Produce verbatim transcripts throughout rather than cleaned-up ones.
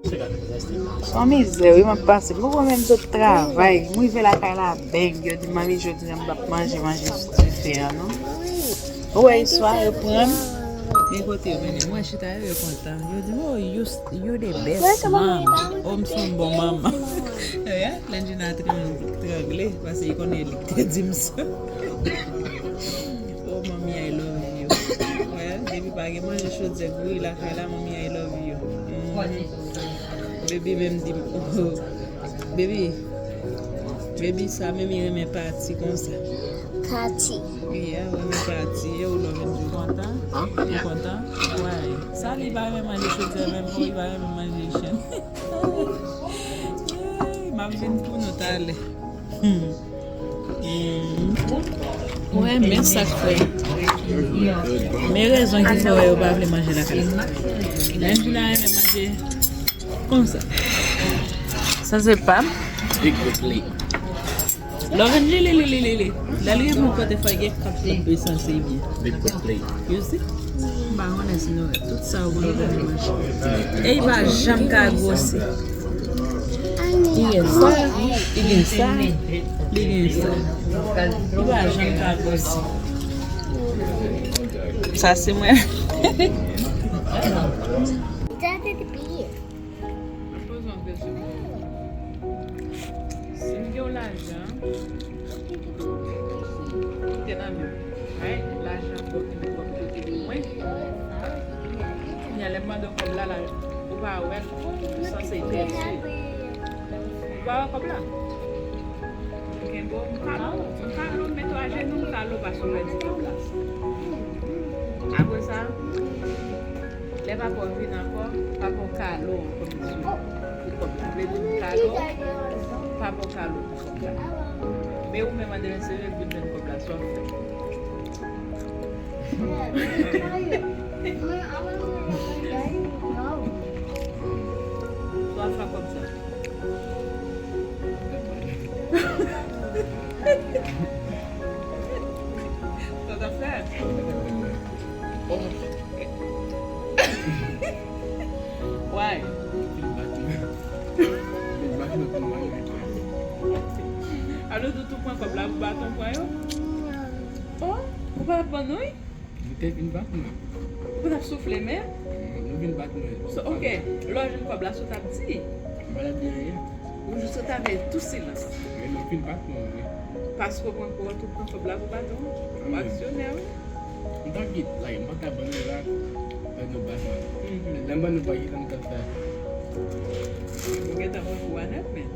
Se yon mizè, wi, m ap pase. M poko menm sot travay. M rive lakay la, beng, yo di, "Manmi, jodi a m p ap manje, manje sou dife a, non." Ou wè, istwa, yo pran m. Men kote yo mennen m, mwen chita, yo, yo kontan. Yo di m, "Oh, you, you the best mom." Oh, m se yon bon manman. Lè Gina trangle, paske li konnen li te di m sa. Oh, mommy, I love you. Wè, depi pa gen manje chodyè bouyi lakay la, mommy, I love you. Mhm. Baby menm di m, oh, baby, baby sa menm li renmen pati konsa. Pati. Yeah, renmen pati. E ou love you kontan? Ou kontan? Why? Sa li pa renmen manje chodyè menm, oh, li pa renmen manje chen. M ap vin pou nou talè. Hmm. Ou renmen sa k fè. Men rezon ki fè yo pa vle manje lakay. Lè m vin la renmen manje konsa. Sa se pa m. Big good plate. Love li, li, li, li, li, li. Lè li rive yon kote fò gen kat tonbe sanse byen. Big good plate. You see? M pa konnen si nou wè tout sa yo pou love li manje. E li pa janm ka gwosi. Li gen sa, li gen sa, li gen sa. Li pa janm ka gwosi. Sa se mwen. Poze yon kesyon. Si m gen yon lajan, ki te nan men m, right? Lajan pou m kòb kote pou mwen. Kounye a, lè m mande w kòb la, la, ou pa wè l, ou sanse pèdi. Ou pa wè kòb la? Ou gen bon, m ka lo, m ka lo, m mete w ajenou, m ka lo, paske w pèdi kòb la. Apre sa, lè papa w vin ankò, papa w ka lo ankò mesye pou kòb la. Vle di m ka lo, papa w ka lo pou kòb la. Men ou menm an demen se vre vin jwenn kòb la, sa w ap fè? Sa w ap fè kòb sa? Sa w t ap fè? Why? Alo, Toutou pran kòb la pou baton pran yo? Oh, ou pa ban nou, wi? Li te vin bat mwen. Ou t ap soufle men? Nou vin bat mwen. So, ok, lè w jwenn kòb la, sa w t ap di? M pa t ap di anyen. Ou jis sot avè tou silans. Men nou vin bat mwen, wi. Paske w pran kòb, ou pran kòb la pou baton. Ou aksyonè, wi. M t ap kit, like, m pa t ap ban nou la, fè nou bat mwen. Mhm. Lè m ban nou pa kit, m t ap fè. Ou gentan pran kou a nèt, men.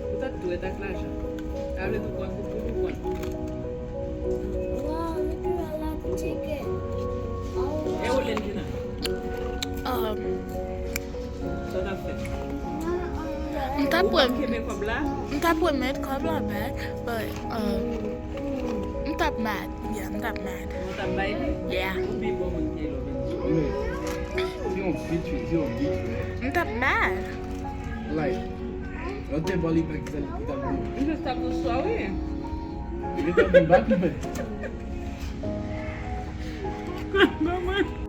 Ou ta dwèt ak lajan. Sa vle di w konn pou, pou, pou konn. Wow, look at all that chicken. E ou, Lendina? Um, Sa w t ap fè? M t ap Ou p ap renmen kòb la? M t ap renmen kòb la back, but, um, m t ap mad. Yeah, m t ap mad. Ou t ap bay li? Yeah. Ou pi bon moun ke Lovenzo. Ou gen yon bitch, wi, di yon bitch, wi. M t ap mad. Like, lè w te ba li back, se li ki t ap di. M jis t ap di swa, wi. Li t ap di bat mwen. Manman.